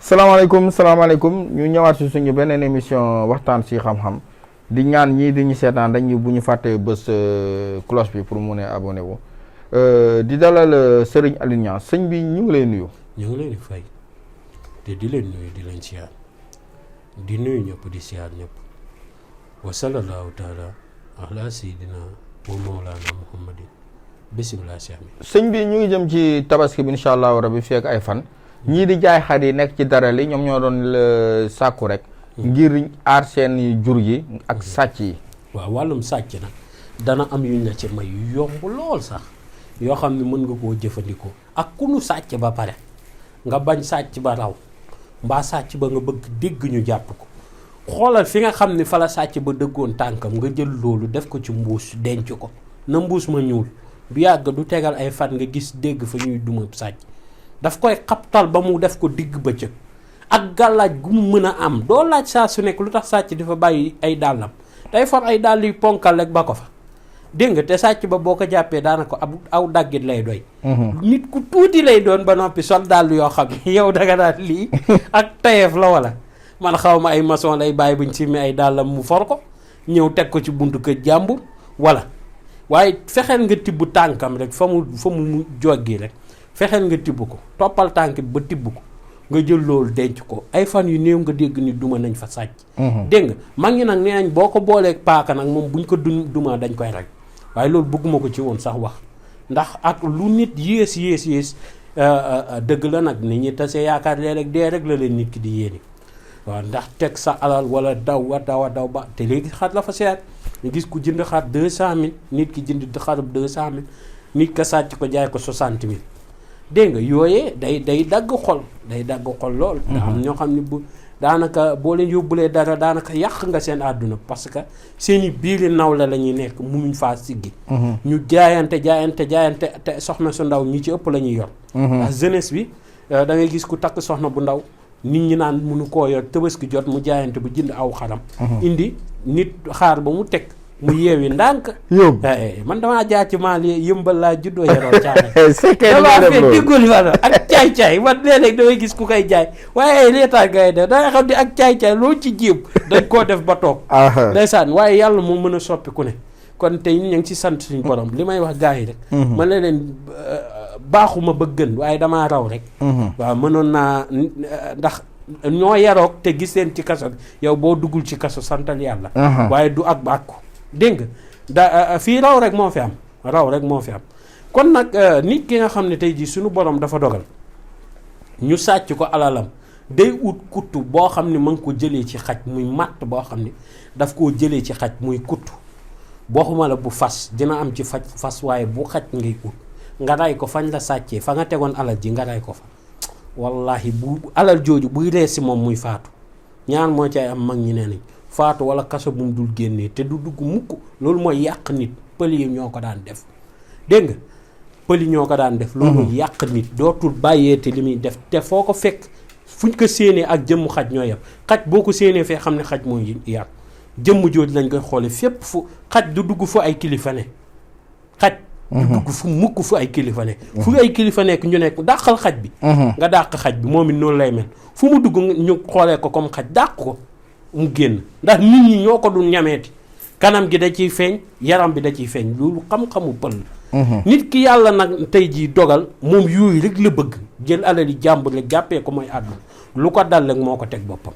salaamaaleykum ñu ñëwaat si suñu beneen émission waxtaan si xam-xam di ñaan ñii di ñu seetaan dañu bu ñu fàttee bës cloche bi pour mu ne abonné wu di dalal Serigne Alioune Niang sëñ bi ñu ngi lay nuyu. ñu ngi leen di fay te di leen nuyu di leen siyaar di nuyu ñëpp di siyaar ñëpp wa sallallahu taala ala sayyidina wa mawlana muhammadin bismillah sëñ bi ñu ngi jëm ci tabaski bi incha allahu rabi fekk ay fan. ñii di jaay xar yi nekk ci dara li ñoom ñoo doon sàkku rek ngir aar seen jur yi ak sàcc yi. waaw wàllum sàcc nag dana am yuñ la ci may yomb lool sax yoo xam ne mën nga koo jëfandikoo ak ku nu sàcc ba pare nga bañ sàcc ba raw mbaa sàcc ba nga bëgg dégg ñu jàpp ko xoolal fi nga xam ne fa la sàcc ba dëggoon tànkam nga jël loolu def ko ci mbuus denc ko na mbuus ma ñuul bu yàgg du tegal ay fan nga gis dégg fa ñuy duma sàcc daf koy xabtal ba mu def ko digg bëccëg ak gàllaaj gu mu mën a am doo laaj saa su nekk lu tax sàcc dafa bàyyi ay dàllam day for ay dàll yu ponkal rek ba ko fa dégg nga te sàcc ba boo ko jàppee daanaka aw daggit lay doy. nit ku tuuti lay doon ba noppi sol dàll yoo xam ne yow danga daan lii ak tayeef la wala man xaw ma ay maçon lay bàyyi buñ simmi ay dàllam mu for ko ñëw teg ko ci buntu kër jàmbur wala waaye fexeel nga tibb tànkam rek fa mu jógee rek. fexeel nga tibb ko toppal tànk bi ba tibb ko nga jël loolu denc ko ay fan yu néew nga dégg ni duma nañ fa sàcc. dégg nga mag ñi nag nee nañ boo ko booleeg paaka nag moom buñ ko duma dañ koy rek waaye loolu bëgguma ko ci woon sax wax ndax ak lu nit yées dëgg la nag nit ñi tase yaakaar léeg-léeg dee rek la leen nit ki di yéene waaw ndax teg sa alal wala daw ba te léegi xar la fa seet nga gis ku jënd xar 200000 nit ki jënd xarub 200000 nit ka sàcc ko jaay ko 60000. dégg nga yooyee day dagg xol lool. nga am ñoo xam ne bu daanaka boo leen yóbbulee dara daanaka yàq nga seen àdduna parce que seen i biiri nawle la ñuy nekk munuñ faa siggi. ñu jaayante te soxna su ndaw ñi ci ëpp la ñuy yor. ndax jeunesse bi da ngay gis ku takk soxna bu ndaw nit ñi naan munu koo yor Tabaski jot mu jaayante bu jënd aw xaram. indi nit xaar ba mu teg. mu yeewi ndànk yóbbu man damaa jaar ci maal yëmbal laa juddoo yaroo caane damaa fee diggul wala ak caay-caay man léeg-léeg damay gis ku koy jaay waaye leetaan ngay def danga xam ne ak caay-caay loo ci jéem dañ koo def ba toog ndeysaan waaye yàlla moo mën a soppi ku ne kon tey ñu ngi ci sant suñu borom li may wax gars yi rek man la leen baaxuma ba gën waaye damaa raw rek waaw mënoon naa ndax ñoo yaroog te gis leen ci kaso bi yow boo duggul ci kaso santal yàlla waaye du ak bàkku dégg nga fii raw rek moo fi am kon nag nit ki nga xam ne tey jii suñu borom dafa dogal ñu sàcc ko alalam day ut kuttu boo xam ne ma ngi ko jëlee ci xaj muy matt boo xam ne daf koo jëlee ci xaj muy kuttu boo xuma la bu fas dina am ci fas waaye bu xaj ngay ut nga ray ko fañ la sàccee fa nga tegoon alal ji nga ray ko fa wallahi bu alal jooju buy rees si moom muy faatu ñaan moo ci ay am mag ñi nee nañ faatu wala kaso bu mu dul génnee te du dugg mukk loolu mooy yàq nit pël yi ñoo ko daan def dégg nga pël yi ñoo ko daan def loolu mooy yàq nit dootul bàyyeete li muy def te foo ko fekk fuñ ko séenee ak jëmm xaj ñoo yem xaj boo ko séenee fee xam ne xaj mooy yàq jëmm jooju lañ koy xoole fépp fu xaj du dugg fu ay kilifa ne xaj du dugg fu mukk fu ay kilifa ne fu ay kilifa nekk ñu nekk dàqal xaj bi nga dàq xaj bi moom it noonu lay mel fu mu dugg ñu xoolee ko comme xaj dàq ko mu génn ndax nit ñi ñoo ko dul ñameeti kanam gi da ciy feeñ yaram bi da ciy feeñ loolu xam-xamu pël nit ki yàlla nag tey jii dogal moom yooyu rek la bëgg jël alali jàmbur rek jàppee ko mooy àdduna lu ko dal rek moo ko teg boppam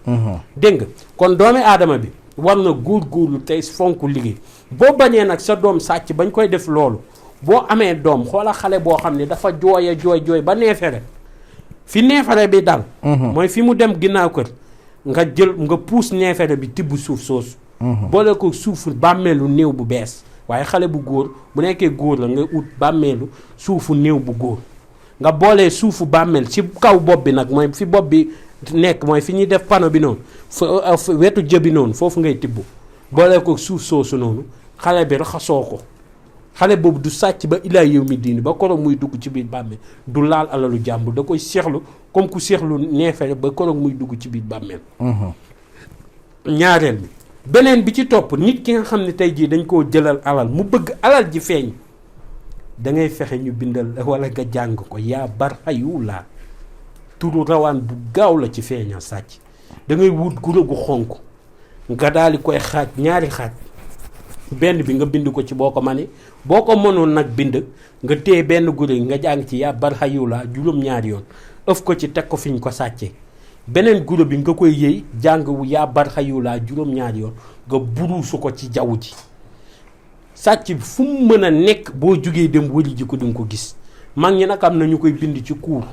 dégg nga kon doomi aadama bi war na góorgóorlu tey fonk liggéey boo bañee nag sa doom sàcc bañ koy def loolu boo amee doom xoola xale boo xam ne dafa jooy ba neefere fi neefere bi dal mooy fi mu dem ginnaaw kër nga jël nga puus neefere bi tibb suuf soosu boole ko suufu bàmmeelu néew bu bees waaye xale bu góor bu nekkee góor la nga ut bàmmeelu suufu néew bu góor nga boolee suufu bàmmeel ci kaw bopp bi nag mooy fi bopp bi nekk mooy fi ñuy def pano bi noonu wetu jëbi noonu foofu ngay tibb boole ko suuf soosu noonu xale bi raxasoo ko xale boobu du sàcc ba ilaa yow mi diini ba koroog muy dugg ci biir bàmmeel du laal alalu jàmbur da koy seexlu comme ku seexlu neefere ba koroog muy dugg ci biir bàmmeel. ñaareel bi beneen bi ci topp nit ki nga xam ne tey jii dañ koo jëlal alal mu bëgg alal ji feeñ da ngay fexe ñu bindal wala nga jàng ko yaa barxayu laa turu rawaan bu gaaw la ci feeñal sàcc da ngay wut guro gu xonk nga daal di koy xaaj ñaari xaaj benn bi nga bind ko ci boo ko mënee boo ko mënoon nag bind nga téye benn guro gi nga jàng ci yaa barxayu laa juróom-ñaari yoon ëf ko ci teg ko fi ñu ko sàccee beneen guro bi nga koy yëy jàng wu yaa barxayu laa juróom-ñaari yoon nga buruusu ko ci jaww ji sàcc bi fu mu mën a nekk boo jugee dem wëri ji ko di nga ko gis mag ñi nag am na ñu koy bind ci cour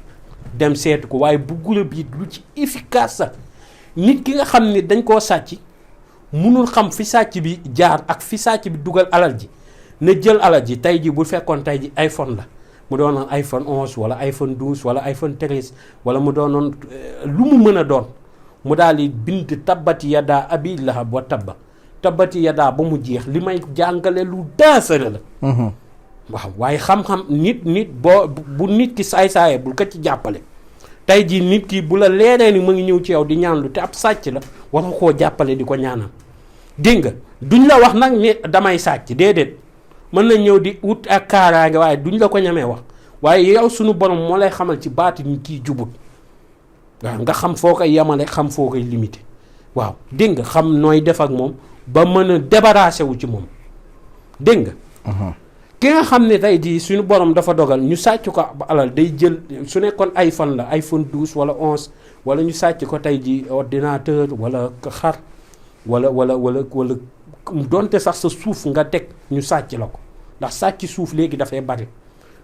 dem seetu ko waaye bu guro bi lu ci efficace sax nit ki nga xam ne dañ koo sàcc munul xam fi sàcc bi jaar ak fi sàcc bi dugal alal ji na jël alal ji tey ji bu fekkoon tey ji iPhone la mu doonoon iPhone 11 wala iPhone 12 wala iPhone 13 wala mu doonoon lu mu mën a doon mu daal di bind tabbati yadaa abi lahab wa tabba tabbati yadaa ba mu jeex li may jàngale lu daasara la. waaw waaye xam-xam nit boo bu nit ki saay-saaye bul ko ci jàppale tey jii nit ki bu la leeree ni mu ngi ñëw ci yow di ñaan lu te ab sàcc la war nga koo jàppale di ko ñaanal dégg nga duñ la wax nag ne damay sàcc déedéet mën na ñëw di wut ak kaaraange waaye duñ la ko ñamee wax waaye yow sunu borom moo lay xamal ci baati ni kii jubut waaw nga xam foo koy yemale xam foo koy limité waaw dégg nga xam nooy def ak moom ba mën a débarrassé wu ci moom dégg nga. ki nga xam ne tey jii suñu borom dafa dogal ñu sàcc ko alal day jël su nekkoon iPhone la iPhone 12 wala 11 wala ñu sàcc ko tey jii ordinateur wala xar wala donte sax sa suuf nga teg ñu sàcc la ko ndax sàcc suuf léegi dafay bari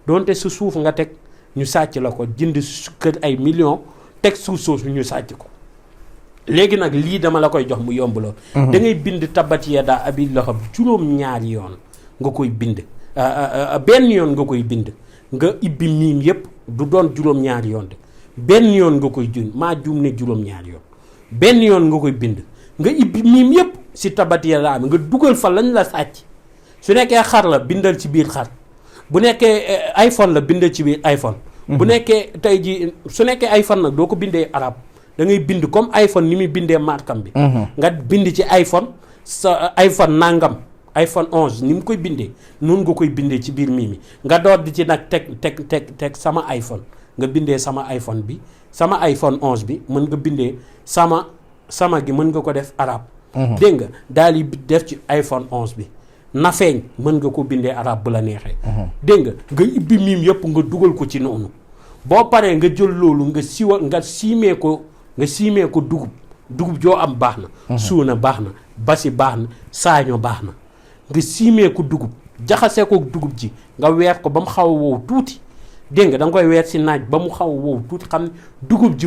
donte sa suuf nga teg ñu sàcc la ko jënd kër ay millions teg suuf soosu ñu sàcc ko léegi nag lii dama la koy jox mu yomb lool. da ngay bind tabbat yadaa abi lahab juróom-ñaari yoon nga koy bind. benn yoon nga koy bind nga ibbi miim yépp du doon juróom-ñaari yoon de benn yoon nga koy jun maa juum ne juróom-ñaari yoon benn yoon nga koy bind nga ibbi miim yépp si tabat yadaa nga dugal fa lañ la sàcc su nekkee xar la bindal ci biir xar bu nekkee iPhone la bindal ci biir iPhone bu nekkee tey ji su nekkee iPhone nag doo ko bindee arab da ngay bind comme iPhone ni muy bindee markam bi nga bind ci iPhone sa iPhone nangam iPhone 11 ni mu koy bindee noonu nga koy bindee ci biir mii mi nga door di ci nag teg sama iPhone nga bindee sama iPhone bi sama iPhone 11 bi mën nga bindee sama gi mën nga ko def arab dégg nga daal di def ci iPhone 11 bi na feeñ mën nga ko bindee arab bu la neexee dégg nga ibbi miim yëpp nga dugal ko ci noonu boo paree nga jël loolu nga siimee ko dugub joo am baax na suuna baax na basi baax na saaño baax na nga siimee ko dugub jaxasee ko dugub ji nga weer ko ba mu xaw a wow tuuti dégg nga da nga koy weer si naaj ba mu xaw a wow tuuti xam ne dugub ji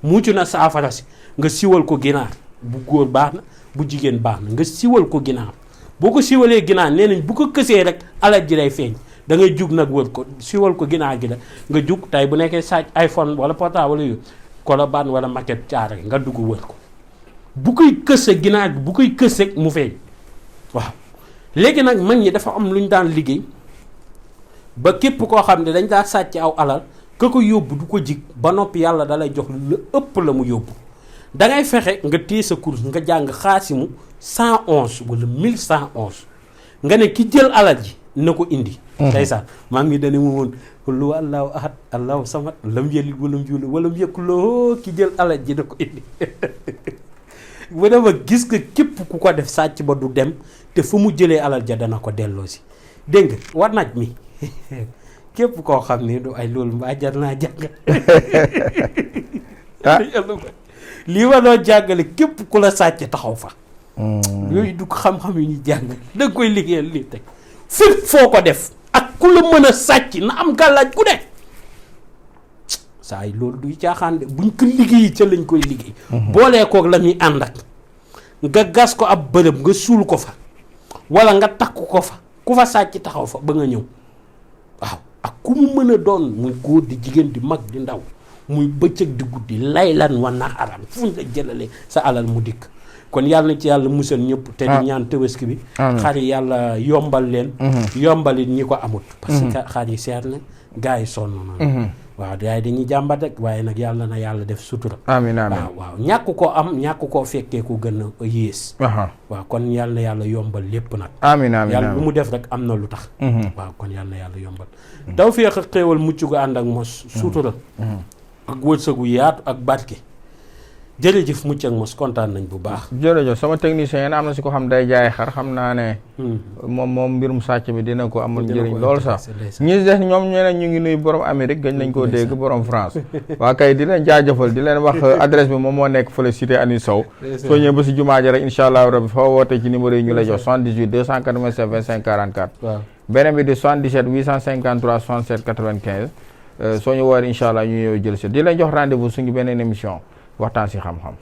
mucc na saafara si nga siwal ko ginaar bu góor baax na bu jigéen baax na nga siwal ko ginaar boo ko siwalee ginaar nee nañ bu ko kësee rek alal ji lay feeñ da ngay jug nag wër ko siwal ko ginaar gi la nga jug tey bu nekkee sàcc iPhone wala portable wala yooyu Colobane wala maquette caare nga dugg wër ko bu koy këse ginaar gi bu koy kës rek mu feeñ waaw léegi nag mag ñi dafa am lu ñu daan liggéey ba képp koo xam ne dañ daa sàcc aw alal ka ko yóbbu du ko jig ba noppi yàlla da lay jox lu ëpp la mu yóbbu da ngay fexe nga téye sa course nga jàng xaasimu 111 wala 1111 nga ne ki jël alal ji na ko indi ndeysaan maa ngi dane mu woon lu allahu ahad allahu samad lam yalid walam yuulad walam yakul lahu ki jël alal ji na ko indi bu dama gis nga képp ku ko def sàcc ba du dem te fu mu jëlee alal ja dana ko delloo si dégg nga war naaj mi képp koo xam ne du ay loolu mbaa jar naa jàng lii ma doon jàngale képp ku la sàcc taxaw fa yooyu du xam-xam yu ñuy jàng da nga koy liggéeyal lii teg fépp foo ko def ak ku la mën a sàcc na am gàllaaj ku ne saa yi loolu duy caaxaan de buñ ko liggéeyi ca lañ koy liggéey boolee koog la muy ànd ak nga gas ko ab bërëb nga suul ko fa wala nga takk ko fa ku fa sàcc taxaw fa ba nga ñëw waaw ak ku mu mën a doon muy góor di jigéen di mag di ndaw muy bëccëg di guddi laylan wa naharan fu ñu la jëlalee sa alal mu dikk kon yàlla na ci yàlla musal ñëpp te di ñaan Tabaski bi xar yi yàlla yombal leen yombalit ñi ko amut parce que xar yi seer na gars yi sonn na waaw gars yi dañuy jàmbat rek waaye nag yàlla na yàlla def sutura amiin amiin waaw ñàkk koo am ñàkk koo fekkee ku gën a yées waaw kon yàlla na yàlla yombal lépp nag amiin amiin yàlla lu mu def rek am na lu tax waaw kon yàlla na yàlla yombal tawfeex ak xéewal mucc gu ànd ak mos sutura ak wërsëgu yaatu ak barke jërëjëf mucc ak mos kontaan nañ bu baax. jërëjëf sama technicien yi am na si ko xam day jaay xar xam naa ne. moom mbirum sàcc bi dina ko amal njëriñ lool sax. ñi des ñoom ñeneen ñu ngi nuyu borom Amérique gañ nañ koo dégg borom France. waa kay di leen jaajëfal di leen wax adresse bi moom moo nekk fële cité Ani Sow. soo ñëwee ba si jumaa ja rek incha allah rabbi foo wootee ci numéro yi ñu lay jox 78 287 25 44. waaw beneen bi di 77 853 67 95. soo ñu woowee incha allah ñu ñëw jël si di leen jox rendez-vous suñu beneen émission. waxtaan si xam-xam